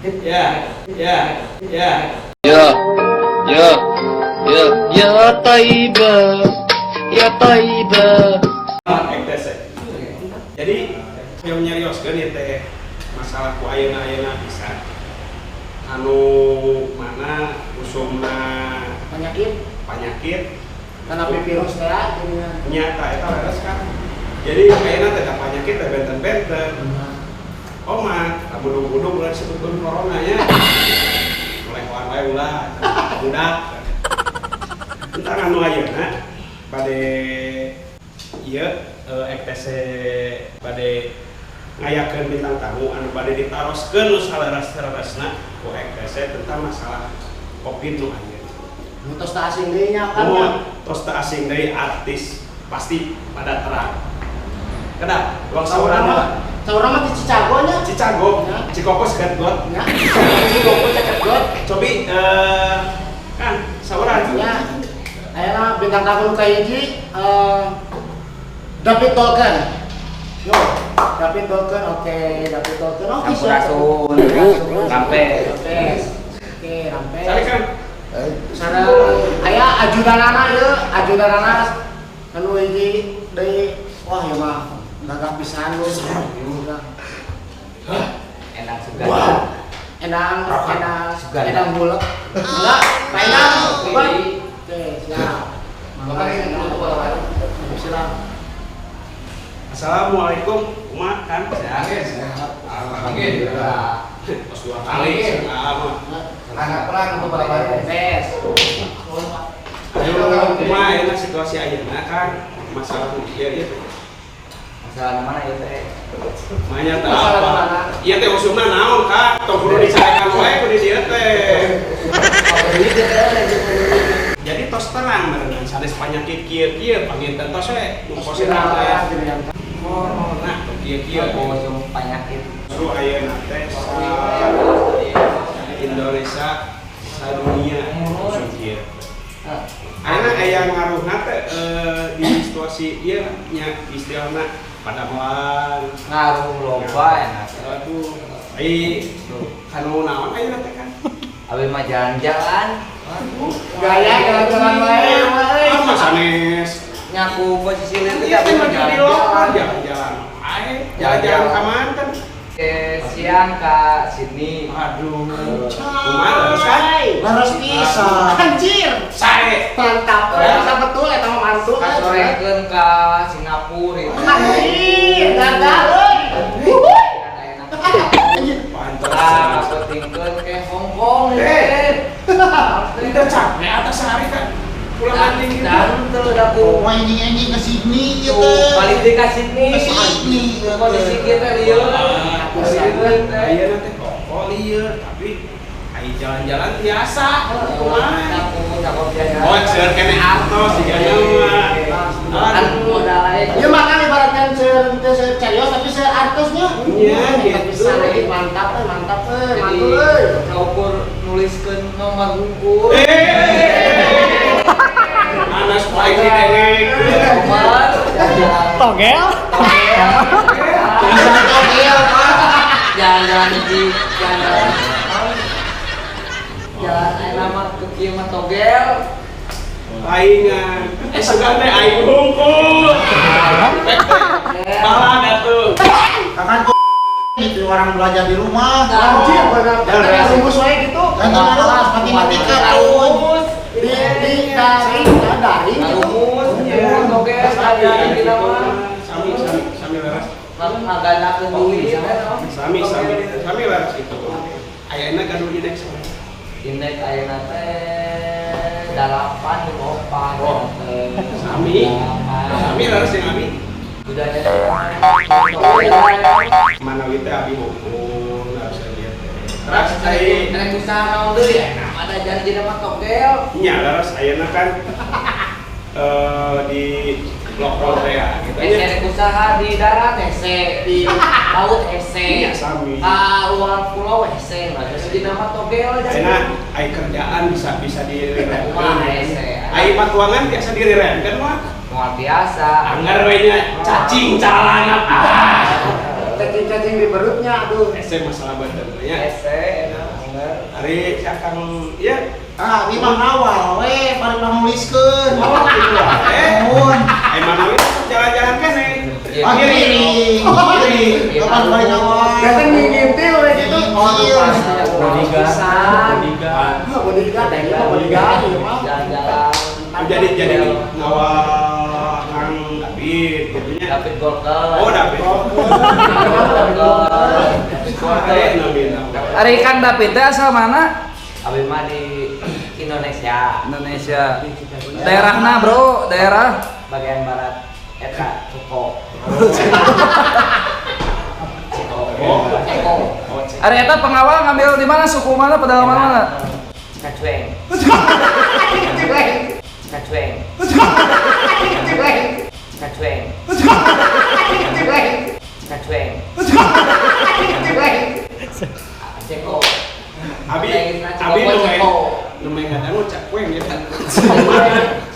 Ya. يا يا يا يا طيبة يا طيبة. XTC. Jadi yang nyarioskeun ieu teh masalah ku ayeuna-ayeuna bisa anu mana usumna penyakit penyakit karena virus teh geuningan. Nyata eta leres kan. Jadi ayeuna teh da penyakit teh benten-benten. Omat, lamun ulah disebutkeun corona nya. Mulai wae ulah budak. Tentang anu ayeuna bade ieu XTC bade ngayakeun bintang tamu anu bade ditaroskeun nu saleres-leresna ku XTC tentang masalah Covid nu ayeuna. Nu tos teu asing deui nya kan. Oh, tos teu asing deui, artis pasti pada terang. Kedap, ruang Saurang saurang mah, saurang mah di Cicago nya. Cicago, Ya. Cikopo sekat got. Nya. Cikopo caket got. Cobi kan saurang. Ya. Ayeuna bintang tamu nu kahiji David Tolkien. Yo, David Tolkien, oke, David Tolkien. Oke, siap. Sampurasun. Rampes. Rampes. Oke, rampes. Sari kan. Sareng aya ajudanana ieu, ajudanana anu hiji deui. Wah, ieu mah gagah pisan lu. Enak suka. Endang, endang, Suganda. Endang bulek. Enggak, Pak Endang. Bukan. Oke, siap. Mangga, siap. Assalamualaikum, Uma kan? Sehat. Sehat. Alhamdulillah. Tos dua kali, sama. Anak perang beberapa. Rampes. Ayo, Uma, ayeuna situasi ayeuna kan masalah ieu ieu. Masalah mana ya teh? Manya teh Masalah apa? mana? Ieu teh usumna naon kak? Tong kudu dicarekan wae ku di dieu teh. Jadi tos terang berenang sanes penyakit kieu-kieu panginten tos we nu Tos viral teh ya, gitu ya. Corona tuh kieu-kieu. Usum penyakit. Justru ayeuna teh sa Indonesia, sadunia usum kieu. Ayeuna aya ngaruhna teh di situasi ieu nya istilahna padamelan. Ngaruh loba enak. Aduh, ai kanu naon ayeuna teh kan? Abi mah jalan-jalan. Gaya jalan-jalan wae, wae. Ah, sanes. Nyaku posisi lieu. Iya teh maju di lokal jalan-jalan. Ae, jalan-jalan ka mana kan? Ke siang ke sini. Aduh. Kumaha leres kan? Leres pisan. Anjir. Sae. Mantap, mantap betul eta mah mantu. Kasorekeun ka Singapura itu. Anjir, gagal euy. Wuhui. Enak. Pantes. Ah, kasotingkeun ke Hong Kong. Eh. Kita capek atas sehari kan. Pulang anjing gitu. Dan tuh aku Wah, anjing-anjing ke Sydney ya tuh teh. balik deui ka Sydney. Ke Sydney ya teh. Kondisi kita lieur. Lieur teh. Ayeuna teh kok lieur, tapi ai jalan-jalan biasa. Kumaha? Aku cakep jalan. Oh, seueur keneh artos sigana mah. Kan Aduh. modal aja. Ya makan ibaratkan seur teu seur carios tapi seur artosnya. Iya, Mantap gitu. pisan euy, mantap euy, mantap euy, Jadi mantul euy. ukur nuliskeun nomor hungkul. Eh. Anas baik didengek. Nomor jalan-jalan. Togel? Togel. Bisa togel, Pak. Jalan-jalan di jalan jalan aya nama ke kieu mah togel. Paingan. Eh sugan teh aing hungkul. Balad atuh. Kakak itu orang belajar di rumah. Anjir, bener. Dan Rumus wae gitu. Kan harus matematika tuh. Di daring, ya, daring gitu. Rumus, togel jalan kita mah. Sami sami sami leres. Ngagalakeun duit. Sami sami sami leres itu. Ayeuna gaduh indeks. Indeks ayeuna teh 8,4. Oh. Sami. Sami leres yang abi. Budaya. Manawi teh abi hungkul harus lihat teh. Terus ai Rek usaha naon deui? Ada janji mah togel. Nya leres ayeuna kan di lockdown teh ya gitu Hese nya. Rek usaha di darat hese, di laut hese. Iya sami. Ka luar pulau hese, nah jadi nama togel. Ayeuna ai kerjaan bisa bisa dirirenkeun. Wah, hese. Ai patuangan biasa dirirenkeun mah. Moal biasa. Angger we nya cacing calana. Ah. Cacing-cacing di perutnya, aduh. Hese masalah badan nya. Hese. Ari Kang ieu Ah, ini mah ngawal we, bari nuliskeun. Oh, gitu wae. Nuhun. Eh mana we jalan-jalan keneh. Ah, ngiring. Ngiring. Kapan bari ngawal? Datang ngintil we gitu. Oh, iya. Bodyguard. Bodyguard, ini mah bodyguard ieu mah. Jalan-jalan. Jadi ngawal Kang David gitu nya. David Golker. Oh, David. David Golker. Ari Kang David teh asal mana? Abi mah di Indonesia. Indonesia. Daerahna, Bro, daerah bagian barat eta Ceko. Ceko. Ceko. Ari eta pengawal ngambil di mana, suku mana, pedalaman mana? Cikacueng. Cikacueng. Cikacueng. Cikacueng. Ceko. Abi abi nu ngadang cakueng ya.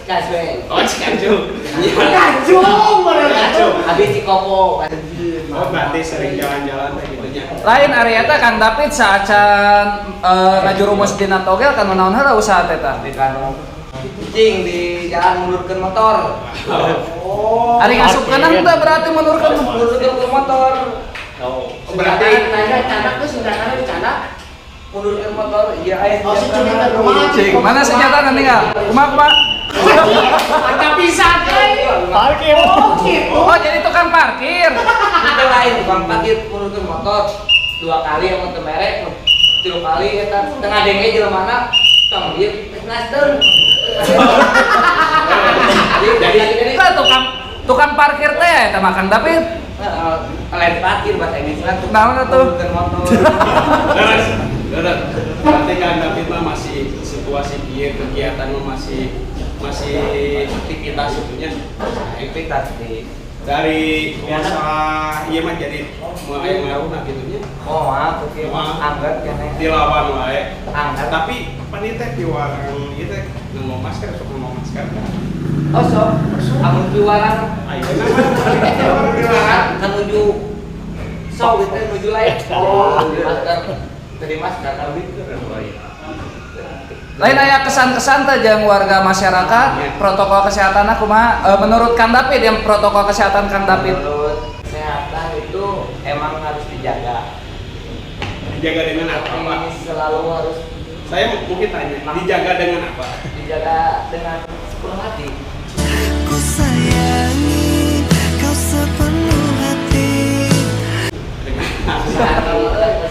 Cikacueng. Oh, Cikacung. Cikacung mana? Abi Cikopo. Oh, berarti sering jalan-jalan teh gitu nya. Lain ari eta Kang David saacan ngajurumus dina togel kan naon heula usaha teh tah? Di kanu kucing di jalan mundurkeun motor. Oh. Ari ngasupkeun henteu berarti mundurkeun. Mundurkeun ke motor. Oh, berarti nanya canak tuh senjatanya di canak. Mundurkeun motor, iya aya. Oh, si curi teh rumah. Cing, mana senjata nanti enggak? Kumaha kumaha? Ada pisan euy. Parkir. Oh, gitu. Oh, jadi tukang parkir. Itu lain tukang parkir mundurkeun motor 2 kali yang teu merek, 3 kali eta tengah denge jelema tong ieu geus nasteun. Jadi tukang parkir teh eta mah Kang David. Lain parkir bahasa Indonesia tuh. Naon atuh? Mundurkeun motor. Terus, berarti Kang David mah masih situasi kieu kegiatan mah masih aktivitas itunya. Aktivitas di dari masalah ieu mah jadi mulai ngaruhna kitu nya. Oh, maaf, oke, anggat keneh. Dilawan wae. Anggat. Tapi pan ieu teh piwarang ieu teh nganggo masker sok nganggo masker kan. Oh, sok. Amun piwarang ayeuna mah kan nuju sok gitu nuju lain. Oh, masker. Tadi masker kan. Lain aya kesan-kesan teh jeung warga masyarakat protokol kesehatan kumaha menurut Kang David yang protokol kesehatan Kang David? Menurut kesehatan itu emang harus dijaga. Dijaga dengan apa, Pak? Selalu harus. Saya mungkin tanya, dijaga dengan apa? Dijaga dengan sepenuh hati. Ku sayangi kau sepenuh hati. Dengan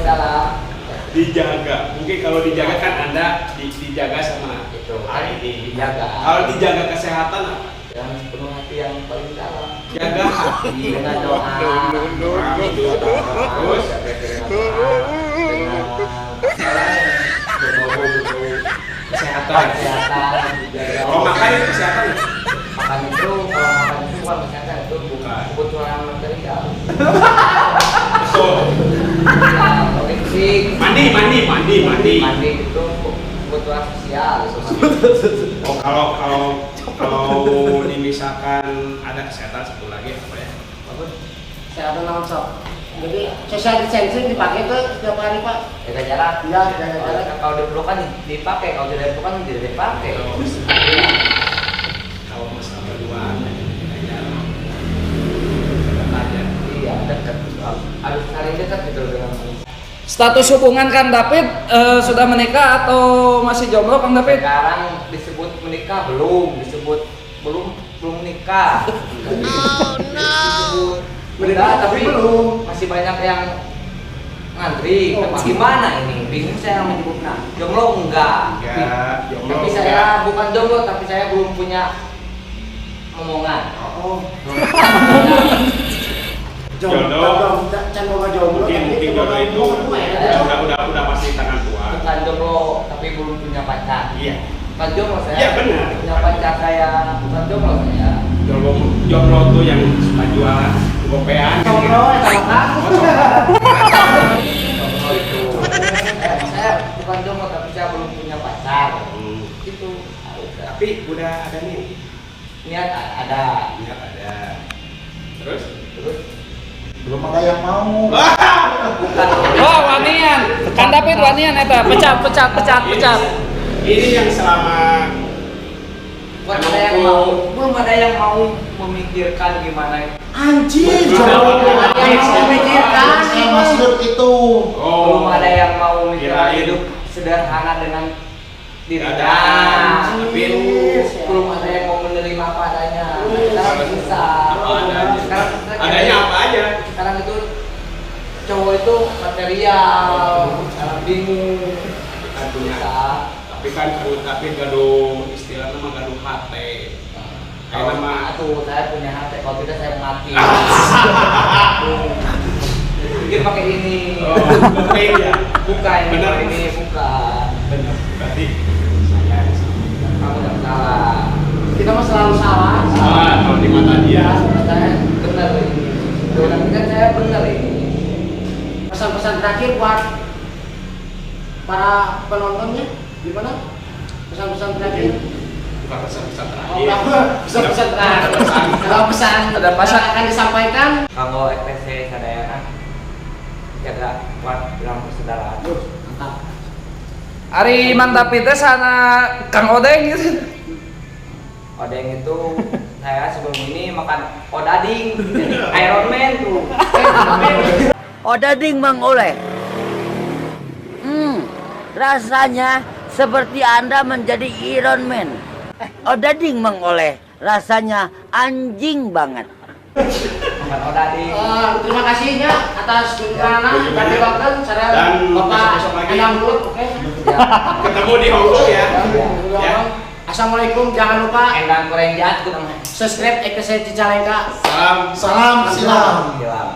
salah. Dijaga, mungkin kalau dijaga kan Anda dijaga sama itu ini. Dijaga. Kalau dijaga kesehatan apa? Dengan sepenuh hati yang paling dalam. Jaga hati. Dengan doa. Terus kesehatan. Kesehatan. Kalau makan itu kesehatan. Makan itu, kalau makan itu bukan kesehatan, itu bukan kebutuhan material. Betul. Mandi itu kebutuhan sosial. Oh, kalau misalkan ada kesehatan satu lagi apa ya? Bagus. Kesehatan naon sok? Jadi social distancing dipakai tuh setiap hari, Pak? Jaga jarak. Iya, jaga jarak. Kalau diperlukan dipakai, kalau tidak diperlukan tidak dipakai. Kalau masalah berduaan jaga jarak. Dekat aja. Iya, dekat. Harus saling dekat gitu dengan manusia. Status hubungan Kang David sudah menikah atau masih jomblo Kang David? Sekarang disebut menikah belum, disebut belum menikah. Oh no. Menikah tapi belum. Masih banyak yang ngantri. Oh. Gimana ini? Bingung saya menyebutnya. Jomblo enggak. Enggak, jomblo. Tapi saya enggak. Bukan jomblo, tapi saya belum punya omongan. Oh. Jodoh, mungkin jodoh itu udah pasti tangan Tuhan. Bukan jomblo, tapi belum punya pacar. Iya. Bukan jomblo saya. Iya benar. Punya pacar saya, bukan jomblo saya. Jomblo tuh yang suka jualan gopean. Jomblo ya kan? Jomblo itu. Saya bukan jomblo, tapi saya belum punya pacar. Itu. Tapi udah ada niat. Niat ada. Niat ada. Terus? Belum ada yang mau. Bukan. Oh, wanian. Kang David wanian eta, pecat pecat pecat pecat. Ini yang selama Bukan ada yang mau, belum ada yang mau memikirkan gimana. Anjir, Belum jauh. ada Yang mau memikirkan Saya maksud itu. Oh, Belum ada yang mau memikirkan Kirain. hidup sederhana dengan dirinya. Ada. Tapi Belum ada yang mau menerima apa adanya. Sekarang susah. Apa adanya? Sekarang kita Adanya apa aja? Sekarang itu cowok itu material, sekarang bingung. Kan punya. Susah. Tapi kan Kang David gaduh, istilahnya mah gaduh hate. Kayak Kalau nama tuh saya punya hati, kalau tidak saya mati. Mungkin pakai ini. Oh, oke ya. Buka ini, Benar. ini buka. Benar. Berarti saya yang salah. Kamu yang salah. Kita mah selalu salah. Salah kalau di mata dia. Saya benar ini. Tapi kan saya benar ini. Pesan-pesan terakhir buat para penontonnya gimana? Pesan-pesan terakhir? Bukan pesan-pesan Oh, terakhir. pesan-pesan terakhir. Ada pesan. Ada pesan. Ada pesan. Yang akan disampaikan. Kalau ETC sadayana jaga kuat dalam persaudaraan. Mantap. Ari Mang David teh sana Kang Odeng gitu. Odeng itu saya sebelum ini makan odading, jadi Iron Man tuh. Odading Mang Oleh. Rasanya seperti Anda menjadi Iron Man. Odading Mang Oleh, rasanya anjing banget. Makan odading. Terima kasihnya atas kunjungan dan dilakukan cara Dan Bapak besok-besok lagi. Endang Bulut, oke? Ya. Ketemu di Hongkong ya. Ya. Assalamualaikum, jangan lupa Endang goreng jahat tuh namanya. Subscribe ETC Cicalengka. Salam. Salam silam. Silam.